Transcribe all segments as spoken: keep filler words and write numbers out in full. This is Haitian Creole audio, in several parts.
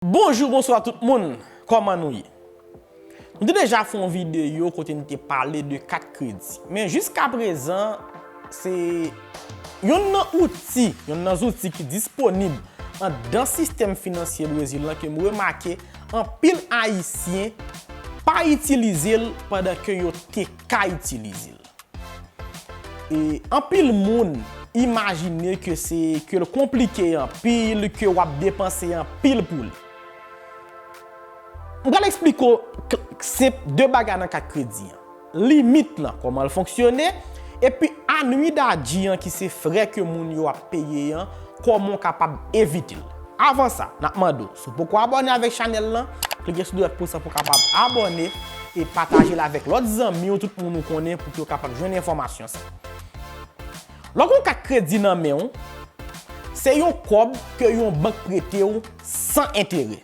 Bonjou, bonswa tout moun. Kòman nou ye? Nou te deja fè yon videyo kote n te pale de kat kredi. Men jiskaprezan, se yonn nan outi, yonn nan zouti ki disponib anndan sistèm finansye Brezil lan ke m remake anpil Ayisyen pa itilize l pandan ke yo te ka itilize l. E anpil moun imajine ke se, ke l konplike anpil, ke w ap depanse anpil pou li. M pral eksplike w k- senp de bagay nan kat kredi an. Limit lan, kòman l fonksyone, epi annuidade an ki se frè ke moun yo ap peye an, kòman w kapab evite l. Avan sa, n ap mande w, si w poko abòne avèk chanèl lan, klike sou dwèt pous lan pou w kapab abòne e pataje l avèk lòt zanmi w, tout moun ou konnen pou ke yo kapab jwenn enfòmasyon sa. Lè w gen yon kat kredi nan men w, se yon kòb ke yon bank prete w san enterè.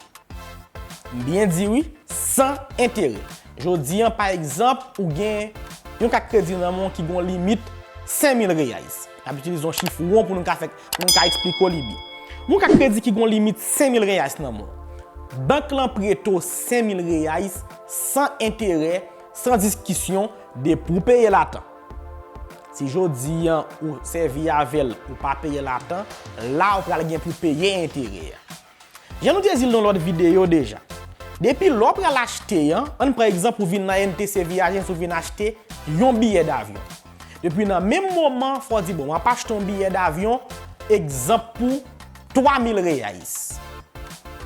M byen di wi, san enterè. Jodi an, pa egzanp, ou gen yon kat kredi nan men w ki gen yon limit senk mil reais. N ap itilize yon chif won pou nou ka fè, pou nou ka eksplike w li byen. Yon kat kredi ki gen yon limit senk mil reais nan men w. Bank lan prete w senk mil reais san enterè, san diskisyon, depi w peye l a tan. Si jodi an ou sèvi avè l, ou pa peye l a tan, la ou pral gen pou peye enterè a. Jan nou te di l nan lòt videyo deja, depi lè w pral achte an, ann pran egzanp ou vin nan N T C Viagens ou vin achte yon biyè davyon. Depi nan menm moman, fò w di, bon, m ap achte yon biyè davyon, egzanp pou twa mil reais.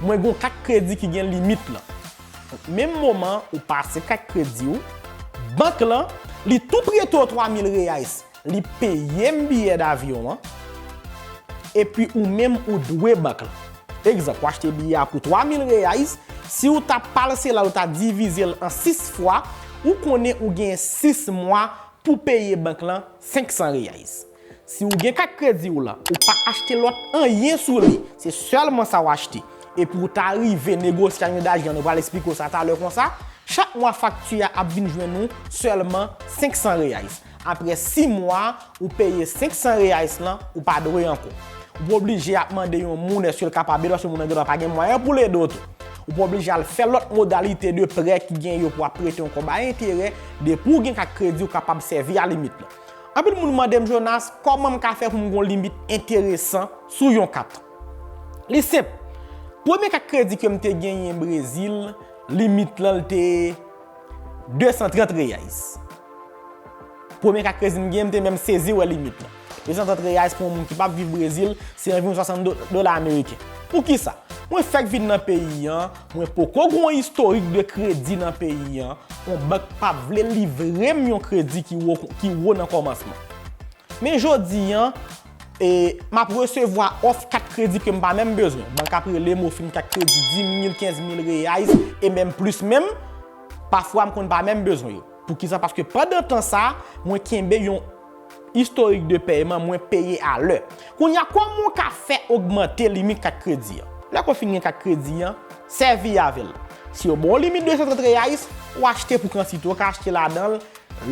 Mwen gen yon kat kredi ki gen limit lan. Menm moman ou pase kat kredi w, bank lan, li tou prete w twa mil reais. Li peye m biyè davyon an, epi ou menm ou dwe bank lan. Egzanp, ou achte biyè a pou twa mil reais, si w ta palse la, ou ta divize l an sis fwa, ou konnen ou gen sis mwa pou peye bank lan senk san reais. Si w gen kat kredi w lan, ou pa achte lòt anyen sou li, se sèlman sa w achte. Epi w ta rive negosye ak yon ajan, nou pral eksplike w sa talè konsa, chak mwa fakti a ap vin jwenn ou sèlman senk san reais. Apre sis mwa, ou peye senk san reais lan, ou pa dwe ankò. Ou pa oblije ap mande yon moun èske l kapab ede w, paske moun nan gendwa pa gen mwayen pou l ede w tou. Ou pa oblije al fè lòt modalite de prè ki gen yo pou ap prete yon kòb a enterè, depi w gen kat kredi, ou kapab sèvi a limit lan. Anpil moun mande m, Jonas, kòman m ka fè pou m gen yon limit enteresan sou yon kat? Li senp. Premye kat kredi ke m te genyen Brezil, limit lan l te de san trant reais. Premye kat kredi m genyen, m te menm sezi wè limit lan. De san trant reais pou yon moun ki p ap viv Brezil, se anviwon swasant do- dola ameriken. Poukisa? Mwen fèk vin nan peyi an, mwen poko gen yon istorik de kredi nan peyi an, yon bank pa vle livre m yon kredi ki wo, ki wo nan kòmansman. Men jodi an, e, m ap resevwa òf kat kredi ke m pa menm bezwen. Bank ap rele m, ofri m kat kredi dis mil, kenz mil reais, e menm plis menm, pafwa m konn pa menm bezwen yo. Poukisa? Paske pandan tan sa, mwen kenbe yon istorik de pèyman, mwen peye a lè. Kounye a, kòman w ka fè ogmante limit kat kredi an? Lè ke w fin gen kat kredi an, sèvi avè l. Si yo ba w limit de san trant reais, ou achte pou kantite w ka achte ladan l.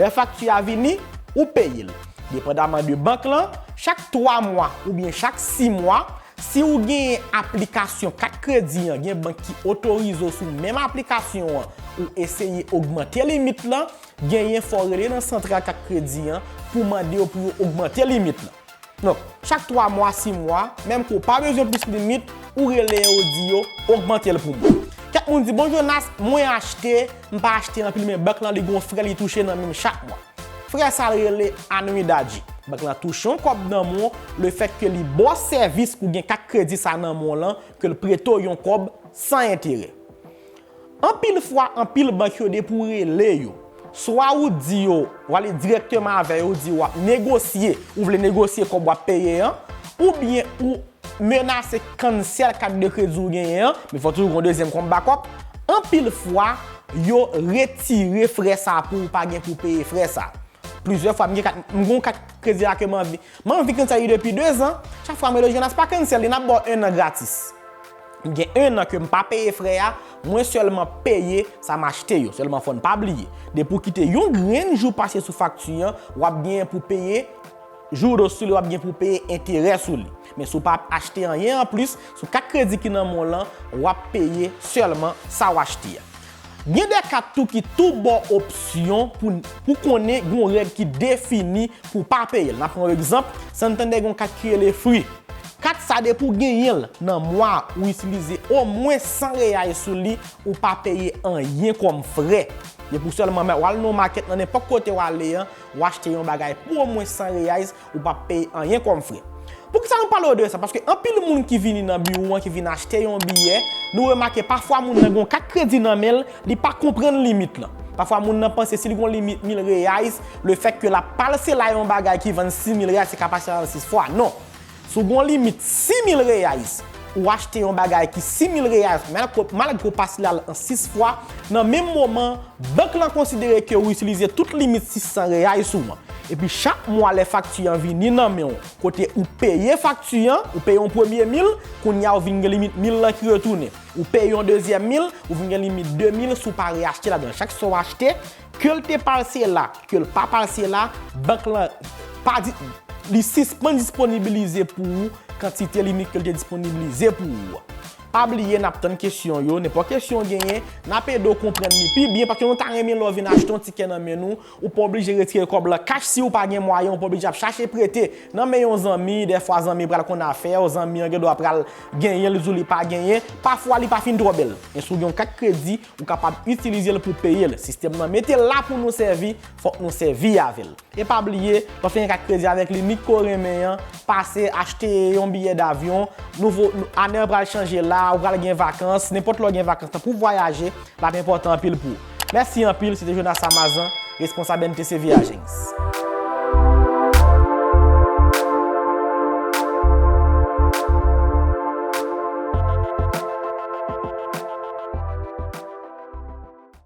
Lè fakti a vini, ou peye l. Depandaman de bank lan, chak twa mwa oubyen chak sis mwa, si w genyen aplikasyon kat kredi an, gen bank ki otorize w sou menm aplikasyon an, ou eseye ogmante limit lan, genyen fò w rele nan santral kat kredi an pou mande yo pou yo ogmante limit lan. Donk, chak twa mwa, sis mwa, menm ke w pa bezwen plis limit, ou rele yo, ou di yo, ogmante l pou mwen. Kèk moun di, bon, Jonas, mwen achte, m pa achte anpil, men bank lan li gon frè li touche nan men m chak mwa. Frè sa l rele anuidade. Bank lan touche yon kòb nan men w, lefètke li ba w sèvis pou gen kat kredi sa nan men w lan, ke l prete w yon kòb san enterè. Anpil fwa, anpil bank yo depi w rele yo, swa ou di yo, w ale dirèkteman avè yo, ou di w ap negosye, ou vle negosye kòb w ap peye an, oubyen ou menase cancel kat de kredi w genyen an, men fò toujou gen yon dezyèm kòm backup. Anpil fwa, yo retire frè sa pou ou pa gen pou peye frè sa. Plizyè fwa, m gen kat, m gen yon kat kredi la ke m anvi, m anvi cancel li depi dezan. Chak fwa m rele Jonas pa cancel li, n ap ba w en an gratis. M gen en an ke m pa peye frè a, mwen sèlman peye sa m achte yo. Sèlman fò n pa bliye, depi w kite yon grenn jou pase sou fakti an, w ap genyen pou peye Joudo sou li, w ap gen pou peye enterè sou li. Men si w pa achte anyen anplis, sou kat kredi ki nan men w lan, w ap peye sèlman sa w achte a. Gen de kat tou ki tou ba w opsyon pou, pou konnen gen yon règ ki defini pou w pa peye l. N ap pran yon egzanp, Santander gen yon kat ki rele Free. Kat sa, depi w genyen l nan mwa, ou itilize omwen san reyay sou li, ou pa peye anyen kòm frè. Depi w sèlman mè-, w al nan yon makèt, nan nenpòt kote w ale an, w achte yon bagay pou omwen san reyay, ou p ap peye anyen kòm frè. Poukisa nou pale w de sa? Paske anpil moun ki vini nan biwo an, ki vin achte yon biyè, nou remake pafwa moun nan gen yon kat kredi nan men l, li pa konprann limit lan. Pafwa moun nan panse si l gen yon limit mil reyay, le fèt ke l ap palse la yon bagay ki vann sis mil reyay, se ka pase la nan sis fwa. Non. Si w gen yon limit sis mil reyay, ou achte yon bagay ki sis mil reyay, malgre, malgre w pase la l an sis fwa, nan menm moman, bank lan konsidere ke ou itilize tout limit sis san reyay ou an. Epi chak mwa lè fakti an vini nan men w, kote ou peye fakti an, ou peye yon premye mil, kounye a ou vin gen limit mil lan ki retounen. Ou peye yon dezyèm mil, ou vin gen limit de mil si w pa reyachte ladan. Chak sa w achte, ke l te palse la, ke l pa palse la, bank lan pa di, li sispann disponibilize pou ou kantite limit ke l te disponibilize pou ou an. Pa bliye, n ap tann kesyon yo. Nenpòt kesyon w genyen, n ap ede w konprann li pi byen, paske nou ta renmen lè w vin achte yon tikè nan men nou, ou pa oblije retire kòb lan kach si w pa gen mwayen, ou pa oblije ap chache prete nan men yon zanmi, dèfwa zanmi pral konn afè w, zanmi an gen dwa pral genyen, li di w li pa genyen, pafwa li pa fin twò bèl. Men si w gen yon kat kredi, ou kapab itilize l pou peye l. Sistèm nan mete l la pou nou sèvi, fòk nou sèvi avè l. E pa bliye, lè w fin gen kat kredi avèk limit ke w renmen an, pase achte yon biyè davyon, nouvo, ane an pral chanje la, ou pral gen vakans, nenpòt lè w gen vakans, tanpri w vwayaje, l ap enpòtan anpil pou ou. Mèsi anpil, se te Jonas Amazan, responsab N T C V Agents.